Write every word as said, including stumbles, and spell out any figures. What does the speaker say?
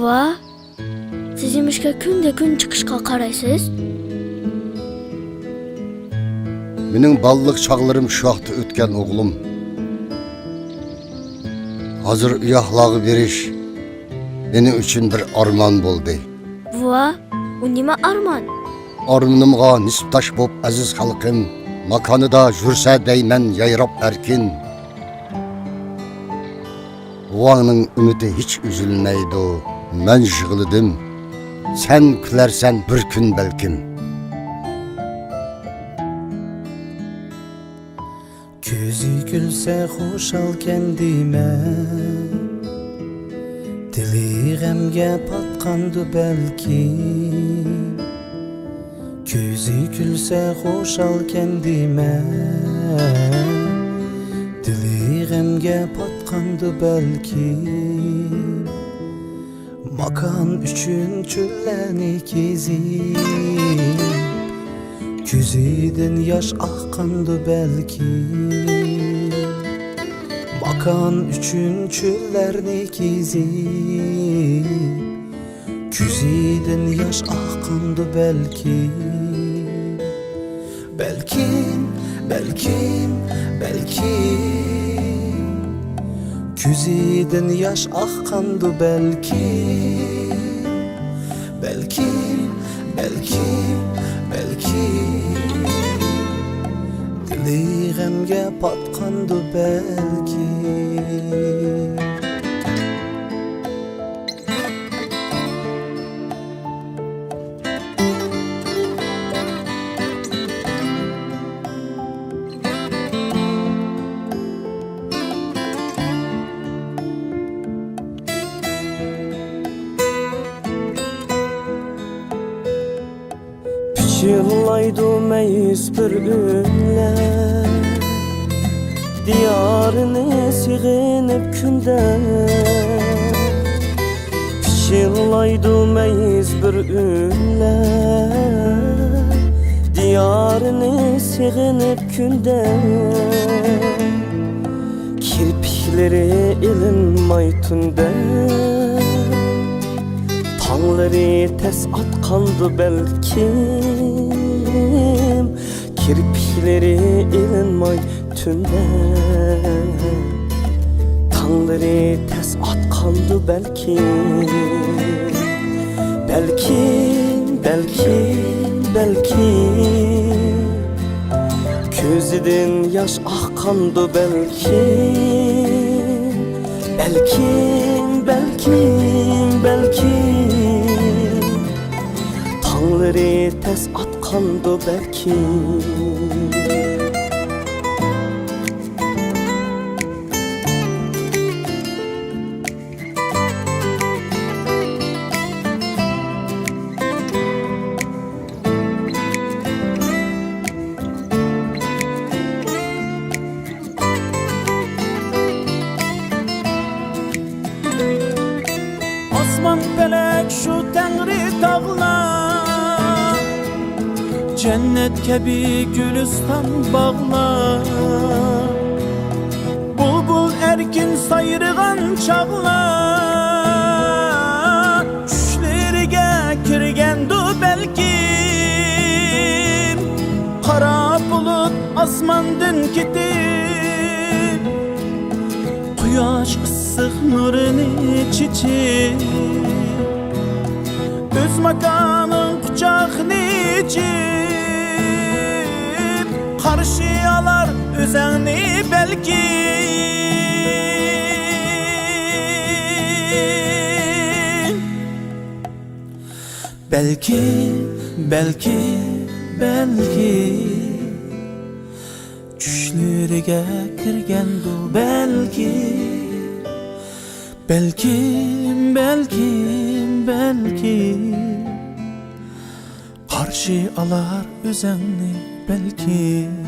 ۋا، سىز يېمىشكە كۈندە كۈن چىقىشقا قارايسىز؟ مېنىڭ بالىلىق چاغلىرىم شۇ ياقتا ئۆتكەن، ئوغلۇم. ھازىر ئۇياقلارغا بېرىش مېنىڭ ئۈچۈن بىر ئارمان بولدى. ۋا، ئۇ نېمە ئارمان؟ ئارمىنىمغا نېسىپداش بوپ ئەزىز خەلقىم، ماكانىدا يۈرسە دەيمەن يايراپ ئەركىن. بوۋاڭنىڭ ئۈمىدى ھېچ ئۈزۈلمەيدۇ، مەن يىغلىدىم، سەن كۈلەرسەن بىر كۈن بەلكىم. كۆزى كۈلسە خۇشالكەن دېمە، دىلى غەمگە پاتقاندۇ بەلكىم. كۆزى كۈلسە خۇشالكەن دېمە، دىلى غەمگە پاتقاندۇ بەلكىم. ماكان ئۈچۈن چۆللەرنى كېزىپ، كۆزىدىن ياش ئاققاندۇ بەلكىم. ماكان ئۈچۈن چۆللەرنى كېزىپ، كۆزىدىن ياش ئاققاندۇ بەلكىم. بەلكىم، بەلكىم، بەلكىم، كۆزىدىن ياش ئاققاندۇ بەلكىم. بەلكىم، بەلكىم، بەلكىم، دىلى غەمگە پاتقاندۇ بەلكىم. پىچىرلايدۇ مەيۈس بىر ئۈنلەر، دىيارىنى سېغىنىپ كۈندە. پىچىرلايدۇ مەيۈس بىر ئۈنلەر، دىيارىنى سېغىنىپ كۈندە. كىرپىكلىرى ئېلىنماي تۈندە، تاڭلىرى تەس ئاتقاندۇ بەلكىم. كىرپىكلىرى ئېلىنماي تۈندە، تاڭلىرى تەس ئاتقاندۇ بەلكىم. بەلكىم، بەلكىم، بەلكىم، كۆزىدىن ياش ئاققاندۇ بەلكىم. بەلكىم، بەلكىم، بەلكىم، تاڭلىرى تەس ئاتقاندۇ بەلكىم. ئاسمان پەلەك شۇ تەڭرى تاغلار، جەننەت كەبى گۈلىستان باغلار. بۇلبۇل ئەركىن سايرىغان چاغلار، چۈشلىرىگە كىرگەندۇ بەلكىم. قارا بۇلۇت ئاسماندىن كېتىپ، قۇياش ئىسسىق نۇرىنى چېچىپ، ئۆز ماكانىڭ قۇچاقنى ئېچىپ، قارشى ئالار ئۆزەڭنى بەلكىم. بەلكىم، بەلكىم، بەلكىم، چۈشلىرىگە كىرگەندۇ بەلكىم. بەلكىم، بەلكىم، بەلكىم، قارشى ئالار ئۆزەڭنى بەلكىم.